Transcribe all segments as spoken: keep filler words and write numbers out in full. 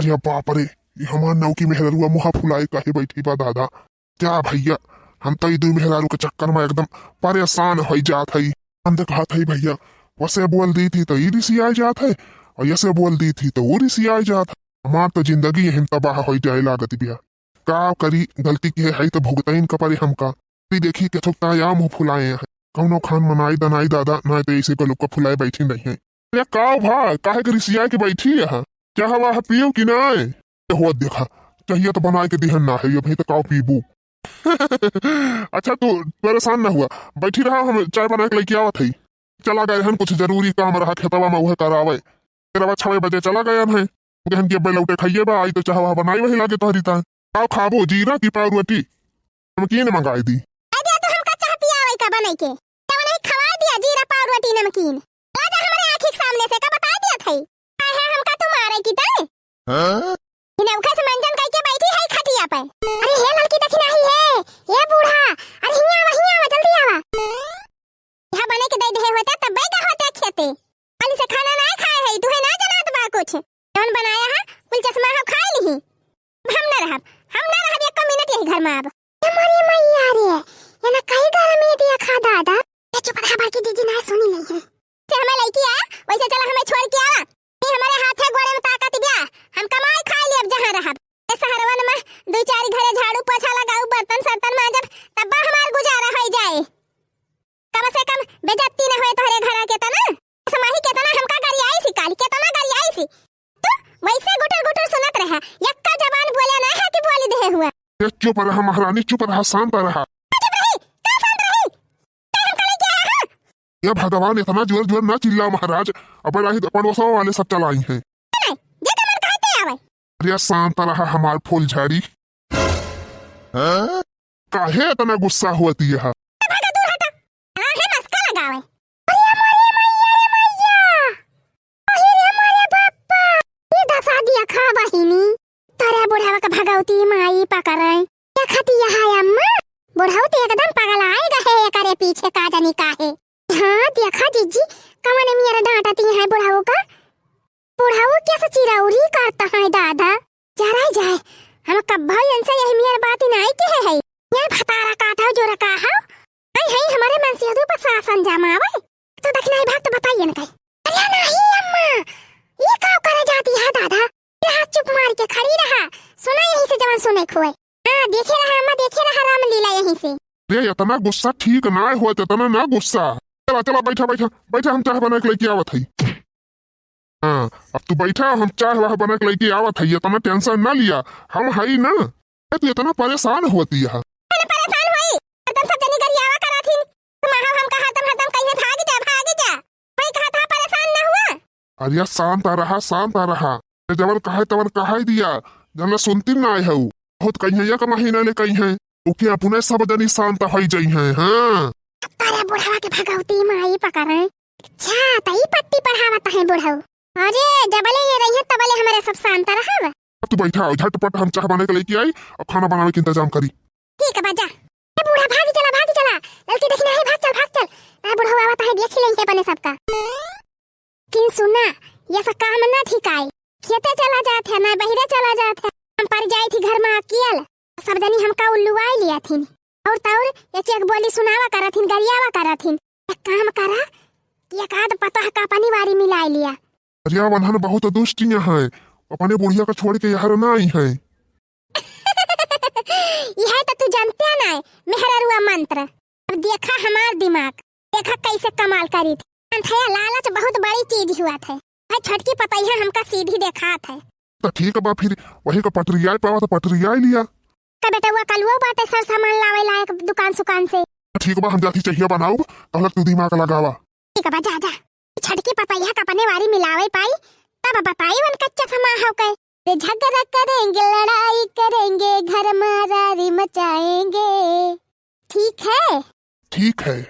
या बाप रे, ई हमार नौकी मेहररुआ मुँह फुलाए काहे बैठी बा दादा। जा भइया, हम तो ई दुइ मेहरारू के चक्कर में एकदम परेशान होइ जात हई। हम तो कहत हई भइया, वसे बोल दी थी तो ई रिसियाए जात है, और यसे बोल दी थी तो वो रिसियाए जात है। हमार तो जिंदगी यहीं तबाह होइ जाए लागत बिया। का करी, गलती किहे हई तो भुगतइन का परे हमका। ई देखी के थोक ताया मुँह फुलाए हैं। कौनो खान मनाई दनाई दादा, ना तो ऐसे गलुक का फुलाए बैठी नहीं है। अरे का भा, काहे के रिसियाए के बैठी है? चाह वाह पीऊ कि नाय? ए हो देखा, चाहिए तो बनाए के दिहन ना है, अभी तो काव पीबू। अच्छा तू परेशान ना हुआ, बैठी रहा, हम चाय बना के लेके आवत हई। चला गए हन, कुछ जरूरी काम रहा खेतवा में, उहे करावे। तेरवा छवे बजे चला गए हन। कहन कि अब्बे लौटे खाइए बा, आई तो चाह वाह बनाई वही लागे तोहरी ता। का खाबो, जीरा की पाव रोटी? नमकीन मंगाई दी। अरे तो हमका चाह पियावे का बनाई के? तब नहीं खवाई दिया जीरा पाव रोटी नमकीन। राजा हमरे आँखी के सामने से का बताई दिया था? काहे हमका तू मारे की तय? हाँ? इन्हें उखे से मंजन कई के बैठी है खटिया पे। अरे हे लड़की देखी नहीं है, हे बूढ़ा, अरे हियाँ आवा, हियाँ आवा, जल्दी आवा। यहाँ बने के दे दे होते तब बैठा होते खेते। खाली से खाना ना खाए है, तू है ना जनात बा कुछ। जौन बनाया है, कुल चश्मा हो खाए ली। हम ना रहब, हम ना रहब एक मिनट यही घर में अब। हमारी मैया रे, ये ना कई घर में दिया खा दादा। ए, चुप रहा, बड़की जीजी ना सुनी नहीं है। से हमें लइकी आ, वैसे चला हमें छोड़ के आवा। ये हमारे हाथे गोड़े में ताकत बिया, हम कमाए खाए लेब जहाँ रहब। ए शहरवन में दुइ चार घरे झाड़ू पोछा लगाऊ, बर्तन सर्तन मांजब, तब हमार गुजारा होइ जाए। कम से कम बेइज्जती न होए तोहरे घरा के तना। समाही केतना हमका गरियाई सी काली, केतना गरियाई सी। तू वैसे गुटर गुटर सुनत रहा, यक्का जबान बोले ना है कि बोली देहे हुआ। ए, चुप रहा महारानी, चुप रहा, शांत रहा। चुप रही, का शांत रही? का हमका लेके आया है? ए भगवान, इतना जोर जोर ना चिल्ला महाराज, अब रही तो पड़ोसवा वाले सब चलाई हैं। अरे, जे के मन कहते आवे। अरे शांत रहा हमार फूलझड़ी। हाँ? काहे इतना गुस्सा होती है? भागा दूर हटा। हाँ है मस्का लगावे। अरे मोरे मैया रे मैया। अरे रे मोरे बाप्पा। ये दसा दिया खा बहिनी। तोरे बुढ़ावा का भगवती माई पकड़े। क्या खाती यहाँ अम्मा? बुढ़ऊ तो एकदम पगलाए गए एकरे पीछे का जानी काहे। हाँ देखा जीजी, कवन मेरा डांटती है बुढ़ऊ का। बुढ़ऊ कैसे चिरौरी करता है दादा। जरा जाए, हम कब्बा इनसे यही मियर बात ही नहीं कहे है। ये भतारा काटा जो रखा है। हाय हाय, हमारे मन से दो पर शासन जमावे। तो दखना ही भाग तो बताइए न कहीं। अरे नहीं अम्मा, ये का करे जाती है दादा? ये हाथ चुप मार के खड़ी रहा, सुना यहीं से जवन सुने खोए। हाँ, देखे रहा अम्मा, देखे रहा रामलीला यहीं से। रे, इतना गुस्सा ठीक ना होत, इतना ना गुस्सा। चला, चला, बैठा, बैठा, बैठा, हम चाह बना के लेके आवत हई। हाँ, अब तू बैठा, हम चाह वाह बना के लेके आवत हई, इतना tension ना लिया, हम हई ना। ए, तू इतना परेशान होती है। अरे परेशान होई, हरदम सब जनी गरियावा करत हिन। तुम आहो, हम कहा हरदम, हरदम कहिए, "भाग जा, भाग जा।" वही कहा था, परेशान ना हुआ। अरे शांत रहा, शांत रहा। ये जवन कहे तवन कहे दिया, जन सुनती ना आए हऊ। बहुत कहीं एक महीना ले कहीं है, ओके अपने सब जनी शांत होई जाई हैं। हाँ। अरे बुढ़वा के भगवती माई पकड़े। अच्छा, तई पट्टी पढ़ावत है बुढ़ऊ। अरे जबले ये रही है तबले हमारे सब शांत रहब। अब तू बैठा हो, झटपट हम चाह बना के लेके आई, अब खाना बनावे के इंतजाम करी। ठीक है, बा जा। ए बूढ़ा, भागी चला, भागी चला। लड़की देखी नहीं, भाग चल, भाग चल। ना बुढ़ऊ आवत है, देख ही लेंगे अपने सबका। किन सुना, ये सब काम ना ठीक आई। खेते चला जात है, ना बहिरे चला जात है। हम पर जाई थी घर में अकेल। सब जनी हमका उल्लुआई लिया थी। और तौर एक एक बोली सुनावा करा थी, गरियावा करा थी। एक काम करा कि एक आध पतोह का अपनी वारी मिलाई लिया। अरे वन्हन बहुत दुष्टियां हैं, अपने बुढ़िया का छोड़ के यहाँ ना आई हैं। यह तो तू जानते ना है, मेहररुआ मंत्र। अब देखा हमार दिमाग, देखा कैसे कमाल करी थी। जानत है, लालच बहुत बड़ी चीज हुआ थे। भाई छोटकी पतैया हमका सीधी देखात है। तो ठीक बा, फिर वही का पटरियाए पावा तो पटरियाए लिया। का बेटवा कलुआ बाटे, सर सामान लावे लायक दुकान सुकान से। ठीक बा, हम जाती चाहिए बनाऊ, तहलक तू दिमाग लगावा। ठीक बा, जा, जा। छटकी पतैया का अपने वारी मिलावे पाई, तब बताई वन कच्चा समा हो के। रे झगड़ा करेंगे, लड़ाई करेंगे, घर मारारी मचाएंगे। ठीक है? ठीक है।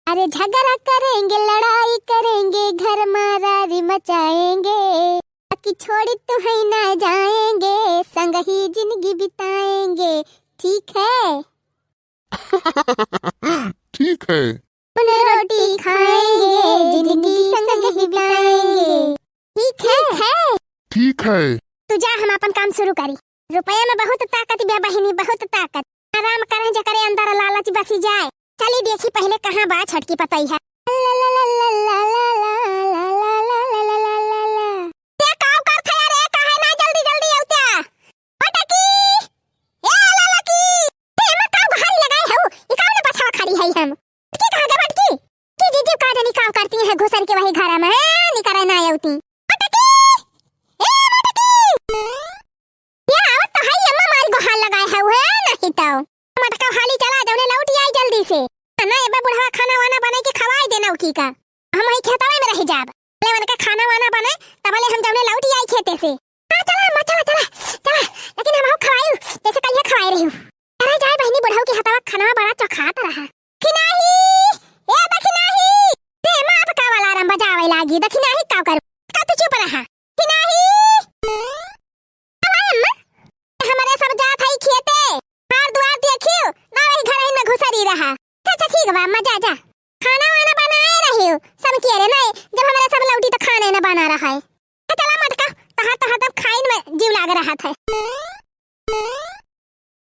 अरे झगड़ा करेंगे, लड़ाई करेंगे, घर मारारी मचाएंगे। बाकी छोड़ी तो है ना जाएंगे, संग ही जिंदगी बिताएंगे। ठीक है? ठीक है। रोटी खाएंगे, जिंदगी संग ही बिताएंगे। ठीक है? ठीक है। तू जा, हम आपन काम शुरू करी। रुपया में बहुत ताकत बा बहिनी, बहुत ताकत। आराम करें जेकरे अंदर लालच बसी जाए। चली देखी पहिले कहाँ बा छोटकी पतोहिया। रे काव करत है रे, काहे ना जल्दी जल्दी अउत्या? मटकी, ए ललकी, ते एमा काव गोहारी लगाए हउ? ई काव ना पछवा खड़ी है हम? मटकी कहाँ गे मटकी? कि जीजी का जानी काव करती है घुसर के वही घर में, हैं? निकरे ना अउती। मटकी, ए मटकी। ये आवत तो है, अम्मा मारी गोहार लगाए हउ है, नहीं तो। मटका हाली चला, जउने लौटी आई जल्दी से। ना, एबे बुढ़वा खाना वाना बनाई के खवाई देना उठी का। हम वही खेतवे में रह जाब। ले उनके खाना वाना बने, तबले हम जउने लौटी आई खेते से। हाँ, चला अम्मा, चला, चला, चला। लेकिन हम खवाई, जैसे कल ये खवाई रही हूँ। अरे जाए बहिनी, बुढ़ऊ के हथवा खाना बड़ा चखात रहा। खिनाही, ए दखिनाही, ते माप का वाला रंबा जावे लागी, दखिनाही का कर, का तू चुप रहा? खिनाही। अम्मा, हमरे सब जात हई खेते, घर दुआर देखियो, ना वही घर में घुसरी रहा। अच्छा, अच्छा, ठीक बा, अम्मा, जा, जा। खाना वाना बनाए रहियो, सब किए रे, नहीं, जब हमरे सब लौटी तो खाने न बना रहा है। ए, चला मटका, तहार, तहार तब खाइन में जीव लाग रहा था।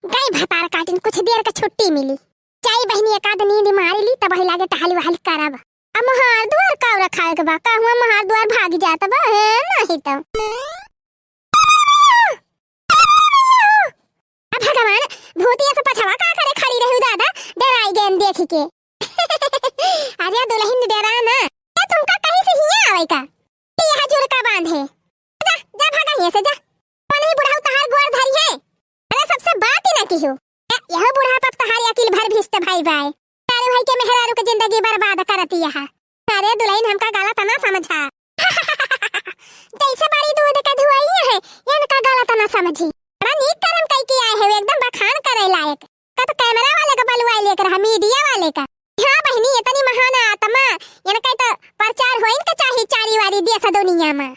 गई भतार काटिन, कुछ देर के छुट्टी मिली। जाई बहिनी, एक आध नींद मारी ली, तब वही लागे टहली वहली करब। अब मोहार दुआर काव रखाए के बा, कहूँ मोहार दुआर भाग जात बा, है नहीं तो। अब भगवान, भूतिया से पछवा का करे खड़ी रहू दादा, डराई गए देख के। अरे दुलहिन डरा ना, ए तुमका कहीं से हिया आवे का? कि यह जुरका बांध है? जा, जा भागा हिया से जा। कौन ही बुढ़ऊ तहार गोर धरी है? अरे सबसे बात ही ना किहू। ए, यह बुढ़ापा तहार अकिल भर भिष्ट भाई बाय। मेहरारू है के मेहरारू के जिंदगी बर्बाद करती यह। अरे दुलहिन हमका गलत ना समझा। जैसे बड़ी दूध के धुआई है, इनका गलत ना समझी। बड़ा नीक करम कई के आए है, एकदम बखान करे लायक। का तो कैमरा वाले का बलवाई लेकर रहा, मीडिया वाले का। हाँ बहिनी, इतनी महान आत्मा, इनका तो प्रचार हो, इनका चाही चारी वारी देश दुनिया में।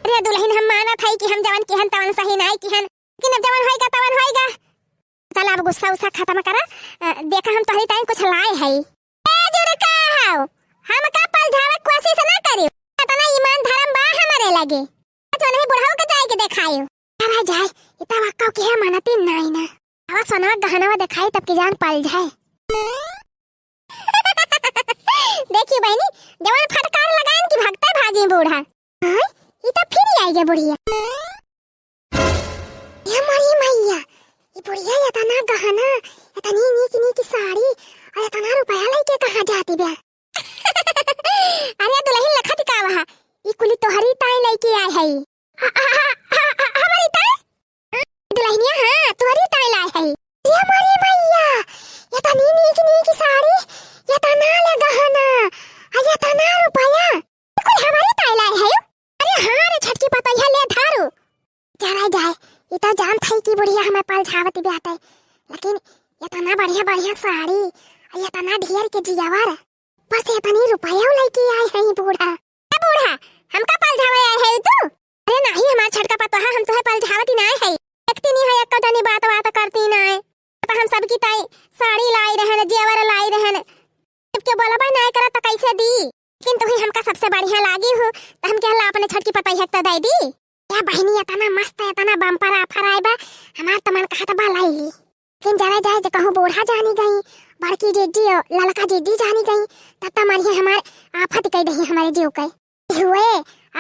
अरे दुलहिन, हम मानत है कि हम जवन किहन तवन सही नाई किहन, लेकिन अब जवन होइगा तवन होइगा। चल अब गुस्सा उस्सा खत्म करा, अ, देखा हम तोहरी ताई कुछ लाए है। ए जुरका हौ, हमका पलझावे कोशिश ना करियो, इतना ईमान धर्म बा हमरे लगे। अच्छा नहीं बुढ़ऊ के जाए के देखायो। चला जाए, इतना वक्का के है मानती नाई ना। आवा सोनवा गहनवा देखाई तब की जान पलझाए। देखियो बहिनी, जवन फटकार लगाइन कि भगते भागी बूढ़ा। हाँ, ई तो फिर आई गे बुढ़िया। हे मोरी मैया, ई बुढ़िया इतना गहना, इतनी नीक नीक साड़ी और इतना रुपया लेके कहाँ जाती बे? अरे दुलहिन लखत का वहा, ई कुली तोहरी ताई लेके आए है। ह-, ह-, ह-, ह-, ह-, हमारी ताई? दुलहिनिया, हाँ, तोहरी ताई लाए है। ये मोरी मैया, इतनी नीक नीक साड़ी, इतना ले गहना, आ इतना रुपया, ई कुल हमारी ताई लाए है। अरे हाँ रे छोटकी पतोहिया, ले धारू। चला जाए, ई तो जानत है कि बुढ़िया हमें पलझावत बाटे, लेकिन इतना बढ़िया बढ़िया साड़ी, आ इतना ढेर के जियावर, बस इतनी रुपया लेके आए हैं बूढ़ा। ए बूढ़ा, हमका पलझावे आए है तू? अरे नाही, हमार छोटका पतोहा, हम तोहे पलझावती नाय है। देखती नहीं है, एको जनी बात, बात करती नाय। तो हम सबकी ताई साड़ी लाई रहन, जेवर लाई रहन। जब के बोलबे नाय करा तो कैसे दी? लेकिन तू ही हमका सबसे बढ़िया लागी हो, तो हम कहला अपने छोटकी पतोहिया के तो दे दी। या बहिनी, इतना मस्त, इतना bumper offer आए बा, हमार तो मन कहत बा लाई ली। लेकिन जावे जाए जे कहूँ बूढ़ा जानी गई, बड़की जीजी और ललका जीजी जानी गई, तब तो मानिए हमार आफत कह दही हमारे जीव के। हुए,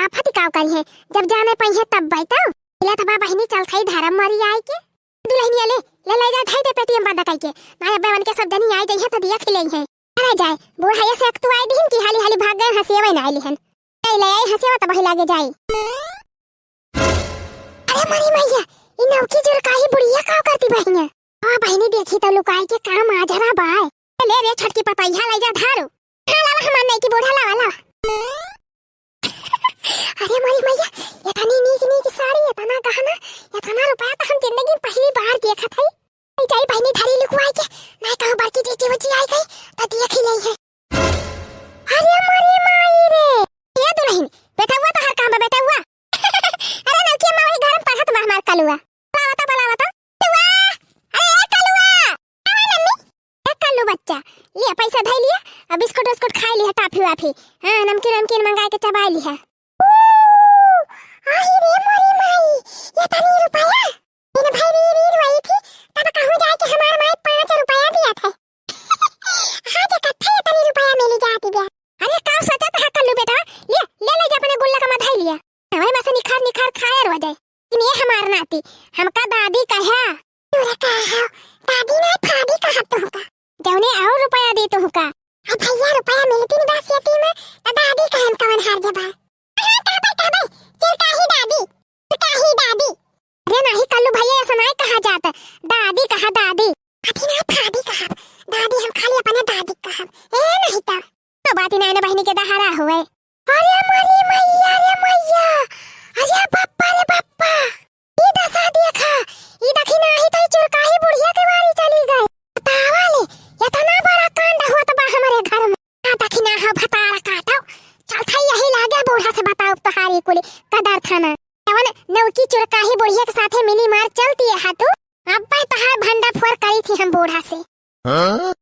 आफत का करी है, जब जाने पई है तब बैठो। ले तो बा बहिनी चल थई धर्म मरी आए के। दुलहिनिया ले, ले, ले जा धई दे पेटी में बंद कई के। ना अबे उनके सब जनी आए जइहे तो दिया खिलई है। अरे जाए, बूढ़ा ये से अकतुआई दिहिन कि हाली हाली भाग गए, हंसियवे ना आइली हन। ए, ले आई हंसियवा तो वही लागे जाई। अरे मरी मैया, ई नौकी जुरकाही बुढ़िया का करती बहिनिया? हाँ बहिनी, देखी तो लुकाई के काम आजरा बाय। ले रे छोटकी पतैया, ले जा धारू। हाँ, लावा हमार नई की बूढ़ा, लावा, लावा। अरे मरी मैया, इतनी नीक नीक साड़ी, इतना गहना, इतना रुपया तो हम जिंदगी में पहली बार देखत हई। ए, जाई बहिनी धरी लुकवाई के, नहीं कहूँ बड़की जीजी उजी आई गई, तो देख ही नहीं है। अरे मरी माई रे। ए दुलहिन, बेटउआ तोहार कहाँ बा, बेटउआ? अरे नौकी अम्मा वही घर में पढ़त बा हमार कलुआ। बुलावा तो, बुलावा तो। कलुआ! अरे ए कलुआ! आवा मम्मी। ए कल्लू बच्चा, लिया पैसा धई लिया, अब बिस्कुट उस्कुट खाई लिया, टाफी वाफी। हाँ, नमकीन वमकीन मंगाई के चबाई लिया। ओ, आई रे मोरी खायर हो जाए। लेकिन ये हमार नाती, हमका दादी कहा। तोरा कहा हो, दादी ना फादी कहा तुहका। जौने और रुपया दी तुहका। अब भैया रुपया मिलती नहीं बा खेती में, तो दादी कहे हम कवन हार जबा। हाँ, कहबे, कहबे, चिरकाही दादी, चिरकाही दादी। अरे नाही कल्लू भैया, ऐसा नाही कहा जाता, दादी कहा, दादी। अथी नाही फादी कहा, दादी हम खाली अपने दादी कहा। ए नहीं तो। तो बात ही नाही ना बहनी के दहारा हुए। अरे मरी मैया रे मैया, अरे बप्पा रे बप्पा, ई दशा देखा, ई दखिनाही तो ई चुरकाही बुढ़िया के बारी चली गई। बतावा ले, इतना बड़ा कांड होत बा हमरे घर में। आ दखिना हो भतार काटो, चल था यही लागे बूढ़ा से बताओ तोहारी कुली कदर थाना। जवन नौकी चुरकाही बुढ़िया के साथे मिली मार चलती है तू, अब तोहार भंडा फोर करी थी हम बूढ़ा से। हाँ?